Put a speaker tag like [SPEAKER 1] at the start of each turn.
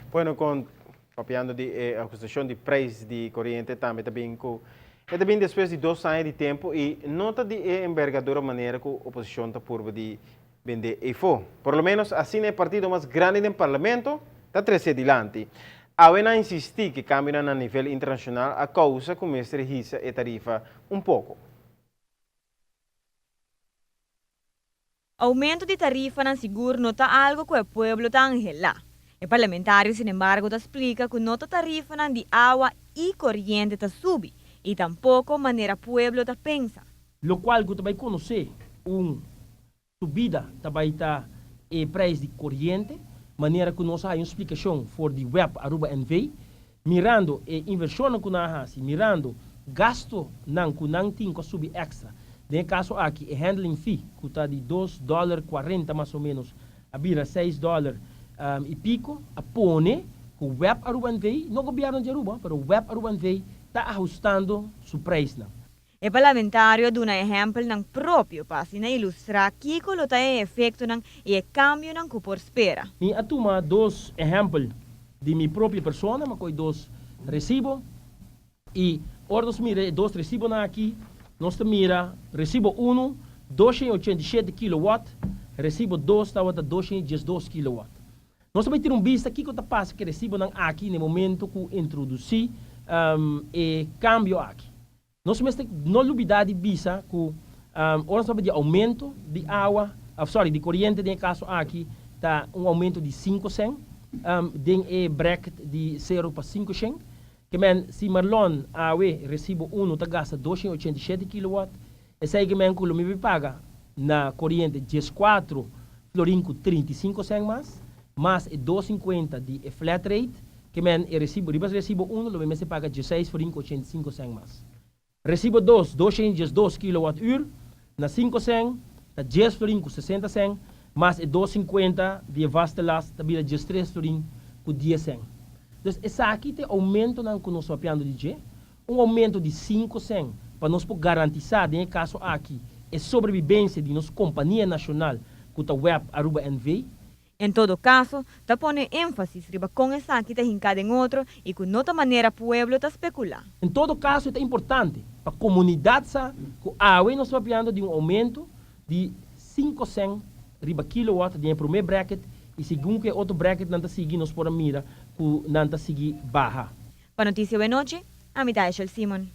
[SPEAKER 1] Bueno, con papiando di e ahustacion di prijs di coriente tambe ta bin cu e ta bin despues di dos aña di tempo y no ta di e envergadura manera cu oposicion ta purba di bende eyfo. Por lo menos asina e partido mas grandi den parlamento ta trece dilanti. Awe nan a insisti cu e cambionan na nivel internacional a causa cu mester hisa e tarifa un poco.
[SPEAKER 2] Oumento di tarifanan sigur no ta algo ku e pueblo ta anhelá. E parlamentario sinembargo ta splika ku no ta tarifanan di awa i koriente ta subi i tampoko manera pueblo ta pensa.
[SPEAKER 3] Lokual ku ta bai konosé un subida ta bai ta e prijs di koriente, manera ku nos a haña un splikashon for di web Aruba NV. Mirando e invershonnan ku nan a hasi, mirando gastonan ku nan tin ku a subi èkstra, den e kaso aki e handling fee ku ta di dos dòler kuarenta mas o ménos a bira seis dòler i piko, a pone ku web Aruba NV, no gobièrnu di Aruba, pero web Aruba NV ta ahustando su preisnan.
[SPEAKER 2] E parlamentario a duna ehèmpelnan propio pa asina ilustrá kiko lo ta e efektonan i e kambionan ku por spera.
[SPEAKER 3] Mi a tuma dos ehèmpel di mi propio persona, mi a kohe dos resibo i ora nos mira e dos resibonan aki, nos ta mira resibo unu, 287 kilowatt, resibo dos tabata 212 kilowatt. Nos ta bai tira un bista kiko ta pasa ku e resibonan aki na e momento ku introdusí e kambio aki. Nos mester no lubidá di bisa ku ora nos papia di oumento di awa, òf sòri, di koriente den e kaso aki ta un oumento di sinku sèn den e bracket di sero pa sinku shen. Ke men si Marlon awe resibo unu ta gasta 287 kilowat, esei ke men ku lo mi bai paga na koriente 14 florin ku 35 sèn mas, mas e 2,50 di e flat rate, Ke men e resibo, riba resibo unu lo mi mester paga 16 florin ku 85 sèn mas. Resibo dos, 212 kilowatt uur, na 5 sèn, ta 10 florin ku 60 sèn, mas e 2,50 di e vaste last ta bira 13 florin ku 10 sèn. Dus esaki ta e oumentonan ku nos papiando di dje, un oumento di 5 sèn pa nos por garantisá den e kaso aki e sobrebibensia di nos kompania nashonal ku ta web Aruba NV.
[SPEAKER 2] En todo kaso, ta pone énfasis riba kon esaki ta hinká den otro i ku no ta manera pueblo ta spekulá.
[SPEAKER 3] En todo kaso e ta importante pa komunidat sa ku awe nos ta papiando di un oumento di 5 sèn riba kilowatt den e promé bracket i segun ku e otro bracketnan ta sigui nos por a mira ku nan ta sigui baha.
[SPEAKER 2] Pa Noticia Wenochi, ami ta Eshel Simon.